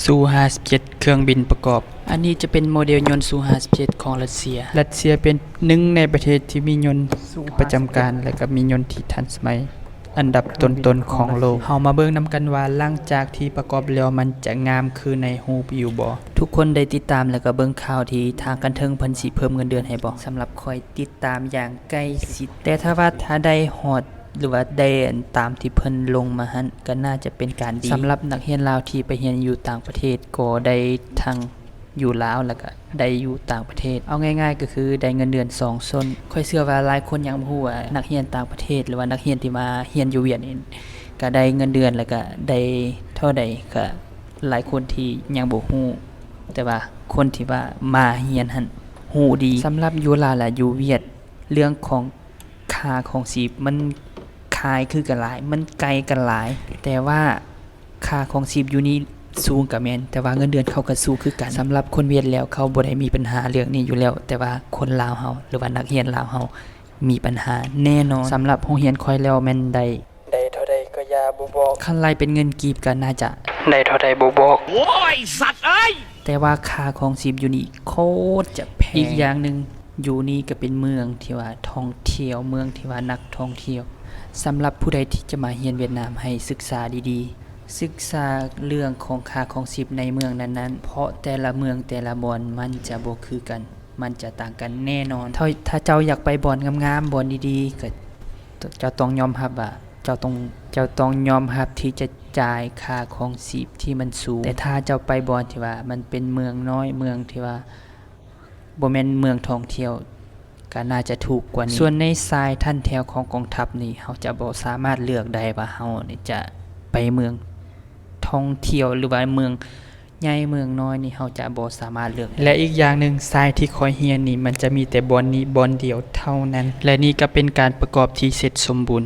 ຊູຫ້າສິບເຈັດ ເຄື່ອງບິນປະກອບ. ອັນນີ້ຈະເປັນໂມເດລຍົນຊູຫ້າສິບເຈັດຂອງຣັດເຊຍ. ຣັດເຊຍເປັນໜຶ່ງໃນປະເທດທີ່ມີຍົນປະຈຳການ ແລະ ກໍມີຍົນທີ່ທັນສະໄໝອັນດັບຕົ້ນໆຂອງໂລກ. ເຮົາມາເບິ່ງນຳກັນວ່າ ຫຼັງຈາກທີ່ປະກອບແລ້ວ ມັນຈະງາມຄືໃນຮູບຢູ່ບໍ່? ທຸກຄົນໄດ້ຕິດຕາມ ແລະ ກໍເບິ່ງຂ່າວທີ່ທາງຂັ້ນເທິງເພິ່ນຊິເພີ່ມເງິນເດືອນໃຫ້ບໍ່? ສຳລັບຂ້ອຍຕິດຕາມຢ່າງໃກ້ຊິດ, ແຕ່ຖ້າວ່າຖ້າໄດ້ຮອດ ຫຼືວ່າໄດ້ຕາມທີ່ເພິ່ນລົງມາຫັ້ນ ກໍໜ້າຈະເປັນການດີສຳລັບນັກຮຽນລາວທີ່ໄປຮຽນຢູ່ຕ່າງປະເທດ ກໍໄດ້ທັງຢູ່ລາວ ແລ້ວກໍໄດ້ຢູ່ຕ່າງປະເທດ. ເອົາງ່າຍໆກໍຄືໄດ້ເງິນເດືອນສອງສົ້ນ. ຂ້ອຍເຊື່ອວ່າຫຼາຍຄົນຍັງບໍ່ຮູ້ວ່ານັກຮຽນຕ່າງປະເທດ ຫຼືວ່ານັກຮຽນທີ່ມາຮຽນຢູ່ຫວຽດນີ້ ກໍໄດ້ເງິນເດືອນ ແລ້ວກໍໄດ້ເທົ່າໃດ ກໍຫຼາຍຄົນທີ່ຍັງບໍ່ຮູ້, ແຕ່ວ່າຄົນທີ່ວ່າມາຮຽນຫັ້ນຮູ້ດີ. ສຳລັບຢູ່ລາວ ແລະ ຢູ່ຫວຽດ ເລື່ອງຂອງ ຄ່າຄອງຊີບມັນຄ້າຍຄືກັນຫຼາຍ, ມັນໃກ້ກັນຫຼາຍ, ແຕ່ວ່າຄ່າຄອງຊີບຢູ່ນີ້ສູງກໍແມ່ນ, ແຕ່ວ່າເງິນເດືອນເຂົາກໍສູງຄືກັນ. ສຳລັບຄົນຫວຽດແລ້ວ ເຂົາບໍ່ໄດ້ມີບັນຫາເລື່ອງນີ້ຢູ່ແລ້ວ, ແຕ່ວ່າຄົນລາວເຮົາ ຫຼືວ່ານັກຮຽນລາວເຮົາມີບັນຫາແນ່ນອນ. ສຳລັບໂຮງຮຽນຂ້ອຍແລ້ວແມ່ນໄດ້ ໄດ້ເທົ່າໃດກໍຢ່າບໍ່ບອກ. ຄັນໄລ່ເປັນເງິນກີບກໍໜ້າຈະໄດ້ເທົ່າໃດບໍ່ບອກ. ໂອ້ຍ ສັດເອີຍ! ແຕ່ວ່າຄ່າຄອງຊີບຢູ່ນີ້ໂຄດຈະແພງ. ອີກຢ່າງໜຶ່ງ ຢູ່ນີ້ກໍເປັນເມືອງທີ່ວ່າທ່ອງທ່ຽວ, ເມືອງທີ່ວ່ານັກທ່ອງທ່ຽວ. ສຳລັບຜູ້ໃດທີ່ຈະມາຮຽນຫວຽດນາມ ໃຫ້ສຶກສາດີໆ, ສຶກສາເລື່ອງຂອງຄ່າຄອງຊີບໃນເມືອງນັ້ນໆ, ເພາະແຕ່ລະເມືອງແຕ່ລະບ່ອນມັນຈະບໍ່ຄືກັນ, ມັນຈະຕ່າງກັນແນ່ນອນ. ຖ້າ ຖ້າເຈົ້າຢາກໄປບ່ອນງາມໆ, ບ່ອນດີໆ, ກໍເຈົ້າຕ້ອງຍອມຮັບວ່າ ເຈົ້າຕ້ອງ ເຈົ້າຕ້ອງຍອມຮັບທີ່ຈະຈ່າຍຄ່າຄອງຊີບທີ່ມັນສູງ. ແຕ່ຖ້າເຈົ້າໄປບ່ອນທີ່ວ່າມັນເປັນເມືອງນ້ອຍ, ເມືອງທີ່ວ່າບໍ່ແມ່ນເມືອງທ່ອງທ່ຽວ ກໍໜ້າຈະຖືກກວ່ານີ້. ສ່ວນໃນສາຍຖັນແຖວຂອງກອງທັບນີ້ ເຮົາຈະບໍ່ສາມາດເລືອກໄດ້ວ່າເຮົານີ້ຈະໄປເມືອງທ່ອງທ່ຽວ ຫຼືວ່າເມືອງໃຫຍ່ເມືອງນ້ອຍນີ້ ເຮົາຈະບໍ່ສາມາດເລືອກໄດ້. ແລະ ອີກຢ່າງໜຶ່ງ ສາຍທີ່ຂ້ອຍຮຽນນີ້ ມັນຈະມີແຕ່ບ່ອນນີ້ບ່ອນດຽວເທົ່ານັ້ນ. ແລະ ນີ້ກໍເປັນການປະກອບທີ່ເສັດສົມບູນ.